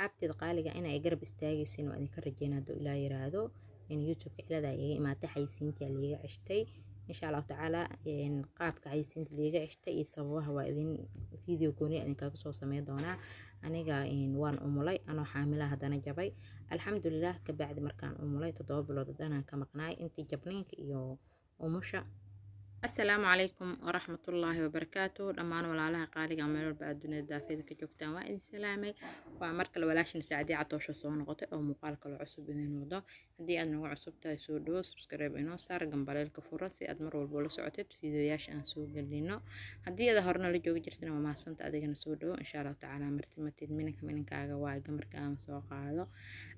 Asxaabteeda qaaliga in ay garab istaagaysiin waa idinka rajeynaa hadduu Ilaah yiraahdo. In YouTube-ka cilada iga imaatay, xayisiinta liiga ceshtay. Insha Allahu tacaala qaabka xayisiinta liiga ceshtay iyo sababaha waa idin video gooni idinkaga soo sameyn doonaa. Aniga waan umulay anoo xaamila, haddana jabay, alxamdulilah. Kabacdi markaan umulay 7 bilood hadanaan ka maqnaay intii jabniinka iyo umusha. Asalaamu calaykum waraxmatullaahi wabarakaatu dhammaan walaalaha qaaliga meel walba aad dunida daafeeda ka joogtaan, waa idin salaamay. Waa mar kale walaashin Sacdiya Catoosho soo noqotay oo muuqaal kale cusub idin wado. Haddii aad nagu cusub tahay, soo dhawo, subscribe inoo saar, gambaleelka fura si aad mar walba ula socotid fiidiyoyaasha aan soo gelino. Haddii aad horena la joogi jirtina, waa mahadsanta, adigana soo dhawo. Insha Allahu tacaala martimatid minanka minankaaga waa gamarka aan soo qaado.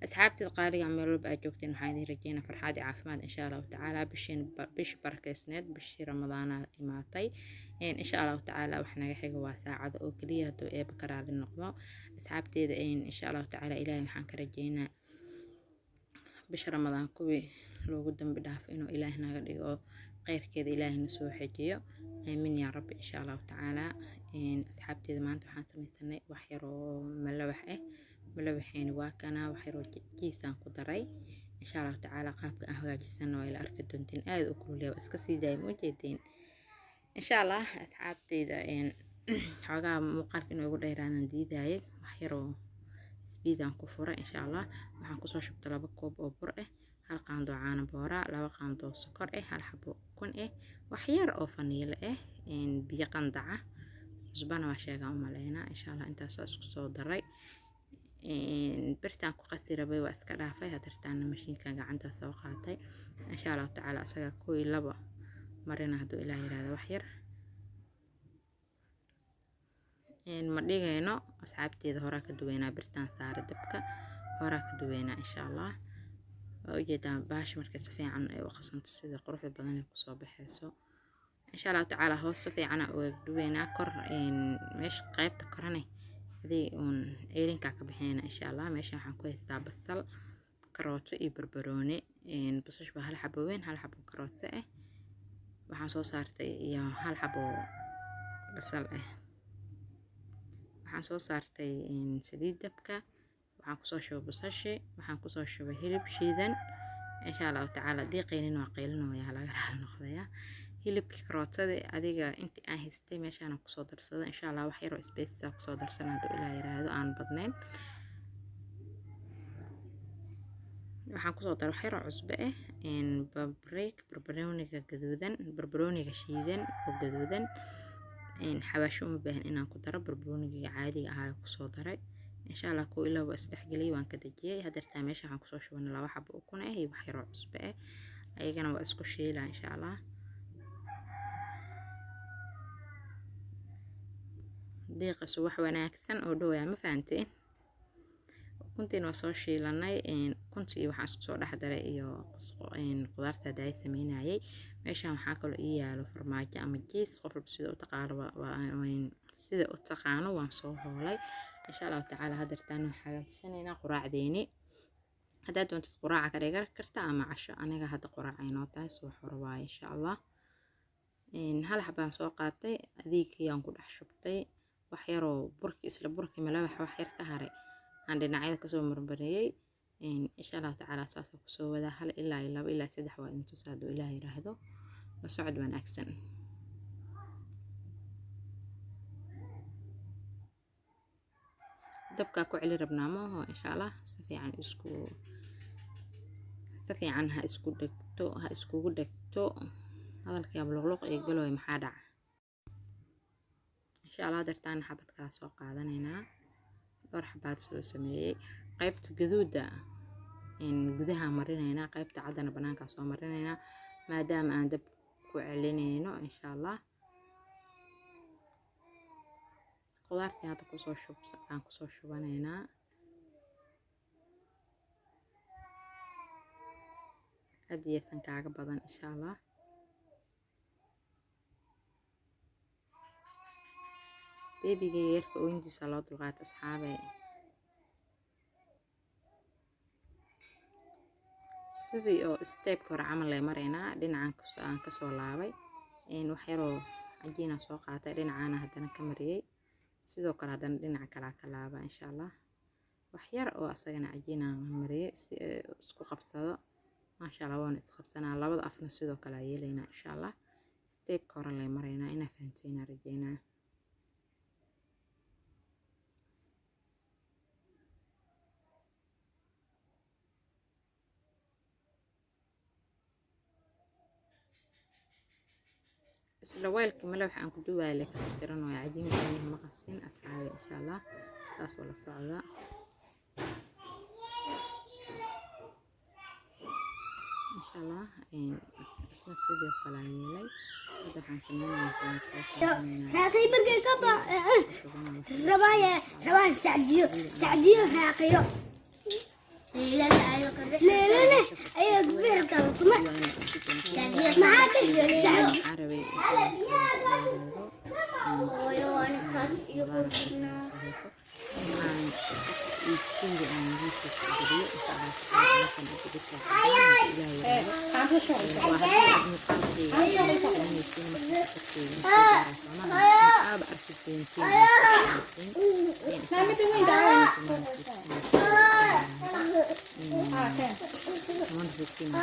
Asxaabteed qaaliga meel walba aad joogteen, waxaan idin rajeynaa farxaad iyo caafimaad insha Allahu tacaala. Bisheen bishii barakeysneed, bishii Ramadaana imaatay. Insha Allahu tacaala wax naga xiga waa saacada oo keliya hadduu Eeba ka raali noqdo. Asxaabteeda, insha Allahu tacaala Ilaahay waxaan ka rajeynaa bisha Ramadaan kuwii loogu dambi dhaafo inuu Ilaahay naga dhigo oo kheyrkeeda Ilaahay na soo xejiyo, aamin yaa rabbi, insha Allahu tacaala. Asxaabteeda, maanta waxaan sameysanay wax yar oo malawax ah. Malawaxeeni waa kana, wax yar oo jiisaan ku daray. Insha Allahu tacaala qaabka aan hagaajisana waa ila arki doontiin. Aada u kululaya, waa iska sii daaya, ma ujeedeen? Insha Allah asxaabteyda, xoogaa muuqaalka inuu igu dheeraanaan diidayay, wax yaroo speed aan ku furay. Insha Allah waxaan kusoo shubtay 2 koob oo bur ah, 1 qaando caano boora, 2 qaando oo sokor ah, 1 xabo ukun ah, wax yar oo faniilo ah, biyo qandaca, cusbana waa sheegaan u maleynaa. Insha Allah intaas isku soo daray. Birtaan ku qasi rabay waa iska dhaafay, hadartaana mashiinkan gacanta soo qaatay. Insha Allahu tacaala asaga 1 iyo 2 marina hadduu Ilaah yiraahdo. Wax yar ma dhigayno asxaabteeda, horaa ka duweynaa. Birtaan saara dabka, horaa ka duweynaa insha Allah. Waa ujeedaa baasha markay si fiican ay u qasanto sida quruxda badan ay kusoo baxayso. Insha Allahu tacaala hoos si fiican uga duweynaa, kor meesha qaybta korane adig uun ciirinkaa ka bixinayna insha Allah. Meesha waxaan ku haystaa basal, karooto iyo barbarooni. Basasha waa 1 xabo weyn, 1 xabo karooto ah waxaan soo saartay iyo 1 xabo basal ah. Waxaan soo saartay saliid dabka, waxaan kusoo shubay basashi, waxaan kusoo shubay hilib shiidan. Insha Allahu tacaala haddii qaylin waa qaylinooyaa, laga raali noqdayaa. Hilibkii, karootada, adiga intii aan haystay meeshaan kusoo darsada. Insha Allah wax yaroo spaces kusoo darsana hadduu Ilaah yiraahdo, aan badnayn. Waxaan kusoo daray wax yaroo cusbo ah, babrik, barbarooniga gaduudan, barbarooniga shiidan oo gaduudan. Xawaasho uma baahan inaan ku daro, barbarooniga caadiga ahaa kusoo daray. Insha Allah kuwa ilaa waa isdhexgeliyay, waan ka dejiyay. Hadeertaa meesha waxaan kusoo shubanay 2 xabo ukun ah iyo wax yaroo cusbo ah, ayagana waa isku shiilaa insha Allah. Diiqasu wax wanaagsan oo dhowaya, ma fahanteen? Ukuntiin waa soo shiilanay. Ukuntii waxaan isku soo dhex daray iyo qudaarta hadda ay sameynayay. Meeshaan waxaa kaloo ii yaalo farmaajo ama jiis, qof walba sida u taqaano, sida u taqaano. Waan soo hoolay. Insha Allahu tacaala hadeertaan waxaa hagaajisanaynaa quraacdeeni. Haddaad doontid quraaca ka dhigan karta ama casho, aniga hadda quraaca inoo tahay, subax hore waaye insha Allah. 1 xabaan soo qaatay, adeegkii ku dhex shubtay, wax yaroo burki, isla burki malawax wax yar ka haray aan dhinacyada kasoo marmariyey. Insha Allahu tacaala saasa kusoo wadaa 1 ilaa 2 ilaa 3 waa idin tusaa hadduu Ilaah yiraahdo. La socod wanaagsan. Dabkaa ku celi rabnaa maaho. Insha Allah si fiican isku si fiican ha isku dhegto, ha iskugu dhegto. Hadalkii abluqluq iyo galooy maxaa dhaca? Insha Allah dartaan xabad kala soo qaadanaynaa. Dhowr xabaad soo sameeyey. Qaybta gaduuda gudaha marinaynaa, qaybta caddana banaankaa soo marinaynaa, maadaama aan dab ku celinayno insha Allah. Qudaartii hadda kusoo shub aan kusoo shubanaynaa. Aad iyaysan kaaga badan insha Allah. Beebiga yarka ooyintiisa loo dulqaata asxaabay. Sidii oo stepka hore camal lay maraynaa. Dhinacan aan kasoo laabay, wax yaroo cajiina soo qaatay, dhinacaana haddana ka mariyey. Sidoo kale haddana dhinaca kalaa ka laaba insha Allah. Wax yar oo asagana cajiinaan mariyay si isku qabsado. Maasha Allah, waana isqabsanaa. Labada afna sidoo kale aa yeelaynaa insha Allah. Stepka hore lay maraynaa, inaa fahanteynaa rajeynaa. Isla weelka malawax aan ku duwaaya le ka tirtiran waaya, cajiinka aniga ma qasin asxaabi insha Allah, saas oo la socda insha Allah. Isla sidoo kale aan yeelay. Hadda waxaan sameynayaa, waxaan soo saaranaynaa Raaqi markay ka ba rabaya rabaan Sacdiyo, Sacdiyo raaqiyo leelale ayaa gubirka kuma maxaa ka Sacdiyo. Waxaan rabay inaan iibsinga aan YouTube geliyo insha Allah tacaala. Halkan ugu waa haddii muuqaalkayga sameynaysiin marka korkeyga soo gaaraa soomaha aaba arki doontiin. Insha Allah routine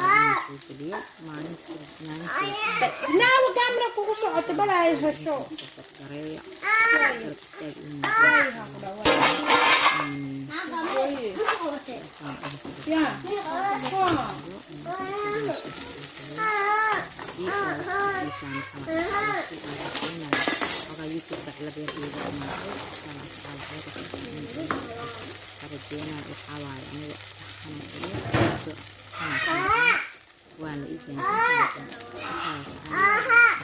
soo geliyo maalintii maalintii. Naawa kaamira kugu socoto balaayo hesho. Soo gareeya, garab istaag ii muujiya. Ya. YouTube-ka cilad yar iiga imaaday insha Allah tacaala. Khayr rajeynaa. Waxaa waaye aniga saxan waa la ii keenay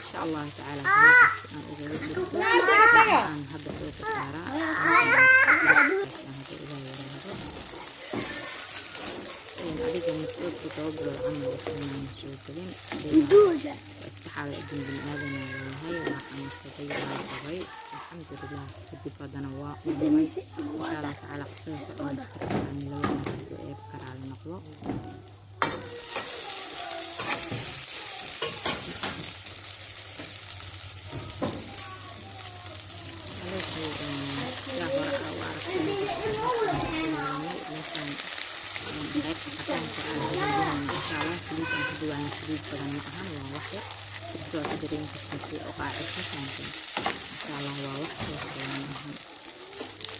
insha Allahu tacaala si aan ugaga gudbo aan hadda xooga saaraa hadda Ilaah yiraahdo. Adiga muddo 7 bilood camal waxaan soo gelin. Duuda. Waa iska xaalad adduun bini aadan aa leeyahay. Waa xanuunsaday, waa jabay, alxamdulilah kadib haddana waa umay insha Allah tacaala. Qisada aan la wadaag hadduu Eeb ka raali noqdo. Sidaa hore aa u aragteen meeshaan qaybta cadaanka ah insha Allah saliid aan ku duwaayo. Saliid badan ma ahan, waa wax yar. Sirta waa ka dareemi kartaa si u qaacisa, fahanteen insha Allah. Waa wax wax badan ma ahan.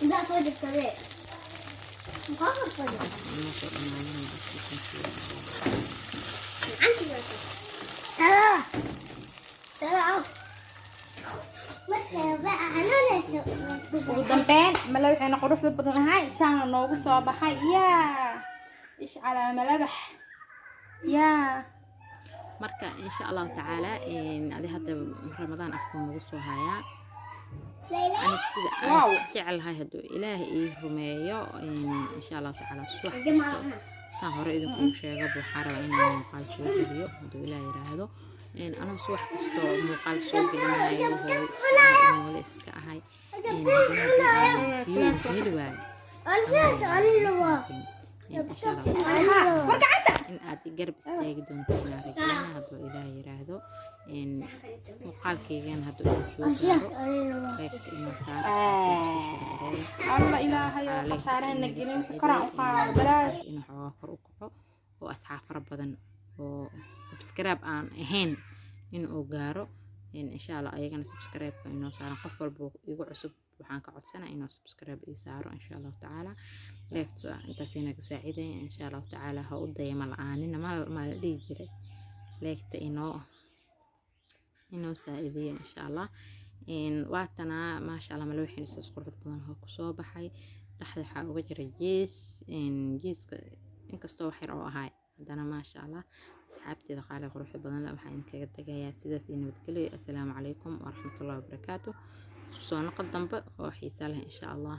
Intaa soo jabsadee. Maxaa soo jabsaday? Inoo soo dhamaadan waa arkiisan sida. Taa. Taa. Ugu dambeyn malawaxayna quruxda badan ahay saana noogu soo baxay. Yaa ish calaa malabax yaa. Marka insha Allahu tacaala adi hadda Ramadaan afkuu nagu soo hayaa. Aniga sida aan jeclahay hadduu Ilaahay ii rumeeyo insha Allahu tacaala subax kasto saan hore idinkugu sheegaba waxaa rabaa inaan muuqaal soo geliyo hadduu Ilaah yiraahdo. Anigu subax kastoo muuqaal soo gelinayo hooyo iska ahay, noole iska ahay. Haddana haddii aan view heli waayo insha Allahu tacaala in aad i garab istaagi doontiin aan rajeynaa hadduu Ilaah yiraahdo. Muuqaalkaygan hadduu idin soo gaaro qaybta inoo saara. Alla Ilaahayo khasaarahana gelin, wixii koraan u qaado balaash. Inuu xoogaa kor u kaco oo asxaab fara badan oo subscribe aan ahayn in uu gaaro insha Allah, ayagana subscribe-ka inoo saaran. Qof walba igu cusub waxaan ka codsanaa inuu subscribe ii saaro insha Allahu tacaala. Leefta intaasina ka saacidaya insha Allahu tacaala. Ha u dayama la-aanina ma la dhihi jiray leegta inoo saacideeya insha Allah. Waatana maasha Allah malawaxina saas quruxda badan oo kusoo baxay. Dhexda waxaa uga jira jees, jeeska inkastoo wax yar oo ahay haddana maasha Allah. Asxaabteeda qaali quruxda badan leh, waxaan idinkaga tegayaa sidaas iyo nabadgelyo. Assalaamu calaykum waraxmatullahi wabarakaatu. Isku soo noqod dambe oo xiisa leh insha Allah.